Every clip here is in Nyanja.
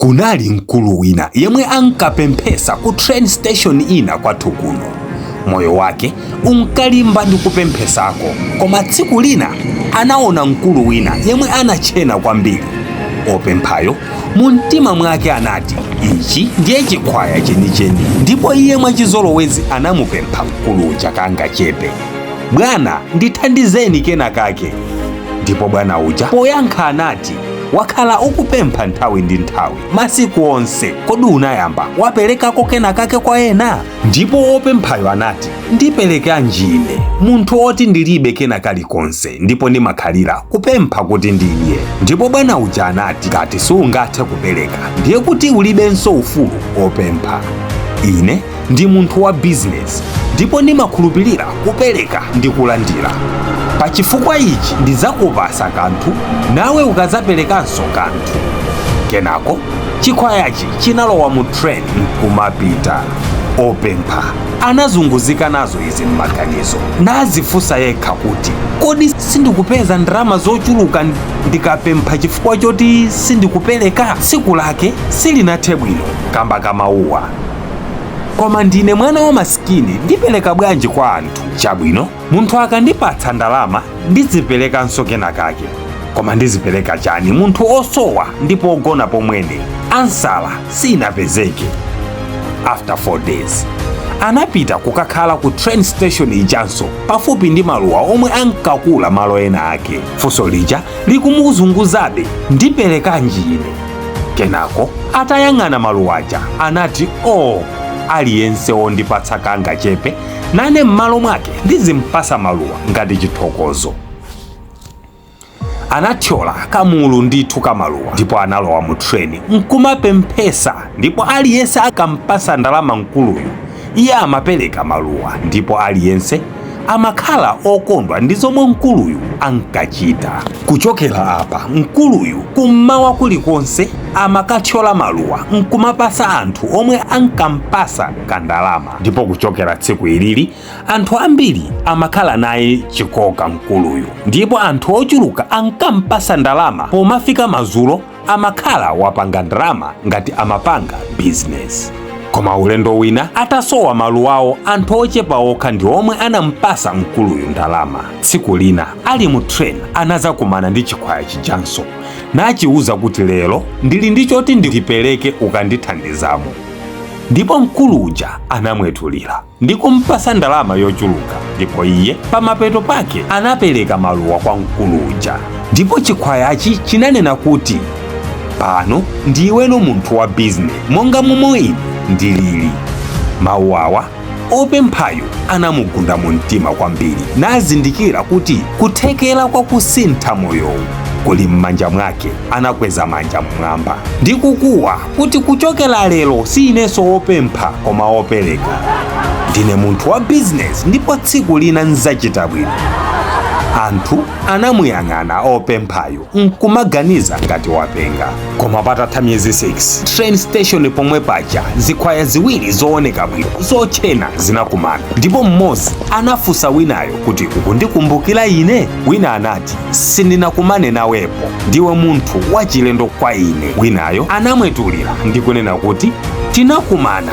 Kunali mkulu wina yemwe ankapemphesa ku train station ina kwathu kuno. Moyo wake unkalimba ndi kupemphesako, koma tsiku lina anaona mkulu wina yemwe anatchena kwambiri. Opemphayo mu mtima mwake anati, "Ichi ndiye chikhwaya chenicheni." Ndipo iye mwachizolowezi anamupempha mkulu uja kangachepe, "Bwana, ndithandizeni kena kake." Ndipo bwana uja poyankha anati, "Wakhala ukupempha nthawi ndi nthawi masiku onse, kodi unayamba waperekako kena kake kwa ena?" Ndipo wopemphayo anati, "Ndiperekanji ine, munthu oti ndilibe kena kalikonse ndipo ndimakhalira kupempha kuti ndidye?" Ndipo bwana uja anati, "Ngati sungathe kupereka, ndiye kuti ulibenso ufulu opempha. Ine ndi munthu wa bizinesi ndipo ndimakhulupirira kupereka ndi kulandira. Pa chifukwa ichi ndidzakupasa kanthu, nawe ukadzaperekanso kanthu." Kenako chikhwayachi chinalowa mu train nkumapita. Opempha anazunguzika nazo izi m'maganizo, nazifunsa yekha kuti, "Kodi sindikupeza ndalama zochuluka ndikapempha chifukwa choti sindikupereka?" Tsiku lake silinathe bwino kamba kamawuwa. "Koma ndine mwana wa masikini, ndipereka bwanji kwa anthu? Chabwino, munthu akandipatsa ndalama ndiziperekanso kena kake, koma ndizipereka chani munthu osowa ndipo ogona pomwene? Ansala sinapezeke." After 4 days anapita kukakhala ku train station ijanso, pafupi ndi maluwa omwe ankakula malo ena ake. Funso lija likumuzunguzabe, "Ndiperekanji ine?" Kenako atayang'ana maluwaja anati, "Oh, aliyense wondipatsa kangachepe, nane m'malo mwake ndizimpasa maluwa ngati chithokozo." Anathyola kamulu ndithu kamaluwa ndipo analowa mu treni nkumapemphesa, ndipo aliyense akampasa ndalama mkuluyu, iye amapereka maluwa, ndipo aliyense amakhala okondwa ndi zomwe mkuluyu ankachita. Kuchokera apa, mkuluyu kummawa kulikonse amakathyola maluwa nkumapasa anthu omwe ankampasa kandalama. Ndipo kuchokera tsiku ilili anthu ambiri amakhala naye chikoka mkuluyu, ndipo anthu ochuluka ankampasa ndalama. Pomafika madzulo amakhala wapanga ndalama ngati amapanga bizinesi. Koma ulendo wina atasowa maluwawo, anthu ochepa okha ndi omwe anampasa mkuluyu ndalama. Tsiku lina ali mu train anazakumana ndi chikhwaya chijanso, nachiwuza kuti, "Lero ndili ndi choti ndipereke ukandithandizamo." Ndipo mkulu uja anamwetulira ndi kumpasa ndalama yochuluka, ndipo iye pamapeto pake anapereka maluwa kwa mkulu uja. Ndipo chikhwayachi chinanena kuti, "Pano ndiweno munthu wa bizinesi monga momwe ine ndilili." Mawu awa opemphayo anamugunda mu mtima kwambiri, nazindikira kuti kuthekera kwa kusintha moyowu kuli m'manja mwake. Anakweza manja mmwamba ndi kukuwa kuti, "Kuchokera lero si inenso wopempha koma wopereka. Ndine munthu wa bizinesi ndipo tsiku lina nzachita bwino." Anthu anamuyang'ana opemphayo nkumaganiza ngati wapenga. Koma patatha miyezi 6, train station pomwe paja zikhwaya ziwiri zooneka bwino zotchena zinakumana, ndipo mmodzi anafunsa winayo kuti, "Ukundikumbukira ine?" Wina anati, "Sindinakumane nawepo, ndiwe munthu wachilendo kwa ine." Winayo anamwetulira ndi kunena kuti, "Tinakumana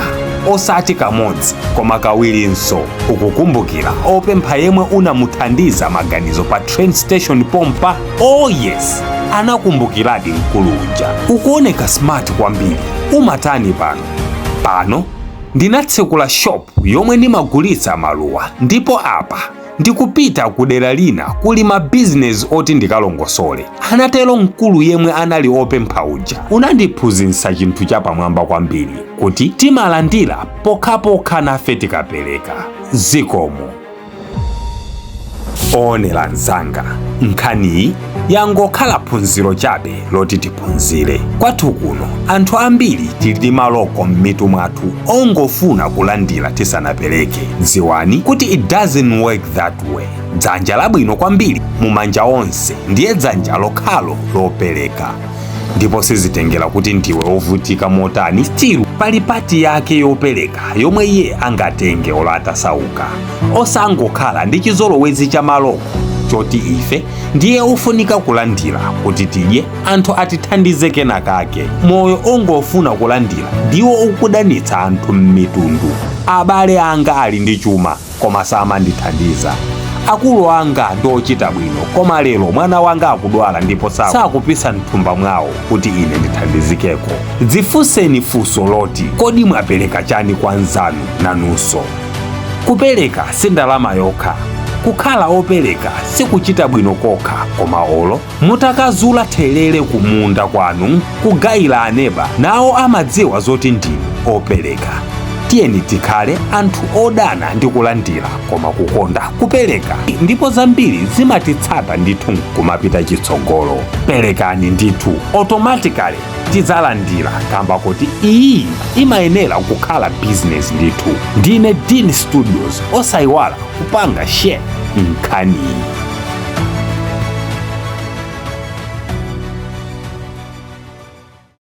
osati kamodzi koma kawirinso. Ukukumbukira opempha yemwe unamuthandiza maganizo pa train station pompa?" Oh yes, anakumbukiradi mkulu uja. "Ukuoneka smart kwambiri, umatani pano?" "Pano ndinatsekula shop yomwe ndimagulitsa maluwa, ndipo apa ndikupita ku dera lina kuli mabizinesi oti ndikalongosole," anatero mkulu yemwe anali opempha uja. "Unandiphunzitsa chinthu chapamwamba kwambiri, kuti timalandira pokhapokha nafe tikapereka. Zikomo." Oonera mzanga, nkhaniyi yangokhala phunziro chabe loti tiphunzire. Kwathu kuno anthu ambiri tili ndi maloko m'mitu mwathu ongofuna kulandira tisanapereke. Dziwani kuti it doesn't work that way. Dzanja labwino kwambiri mu manja onse ndiye dzanja lokhalo lopereka, ndipo sizitengera kuti ndiwe wovutika motani, still pali part yake yopereka yomwe iye angatenge olo atasauka. Osangokhala ndi chizolowezi cha maloko. Choti ife ndiye ufunika kulandira kuti tidye, anthu atithandize kenakake. Moyo ongofuna kulandira ndiwo ukudanitsa anthu m'mitundu. Abale anga ali ndi chuma, koma samandithandiza. Akulu anga ndi ochita bwino, koma lero mwana wanga akudwala ndipo sakupisa mthumba mwawo kuti ine ndithandizikeko. Dzifunseni funso loti, kodi mwapereka chani kwa nzanu nanunso? Kupereka si ndalama yokha. Kukhala opereka sikuchita bwino kokha, koma olo mutakazula thelere kumunda kwanu kugayira aneba, nawo amadziwa zoti ndinu opereka. Tiyeni tikhale anthu odana ndi kulandira, koma kukonda kupereka, ndipo zambiri zimatitsata ndithu kumapita chitsogolo. Perekani ndithu, automatically tidzalandira, kamba kuti iyi imayenera kukhala business ndithu. Ndine Dean Studios, osayiwala kupanga share nkhaniyi.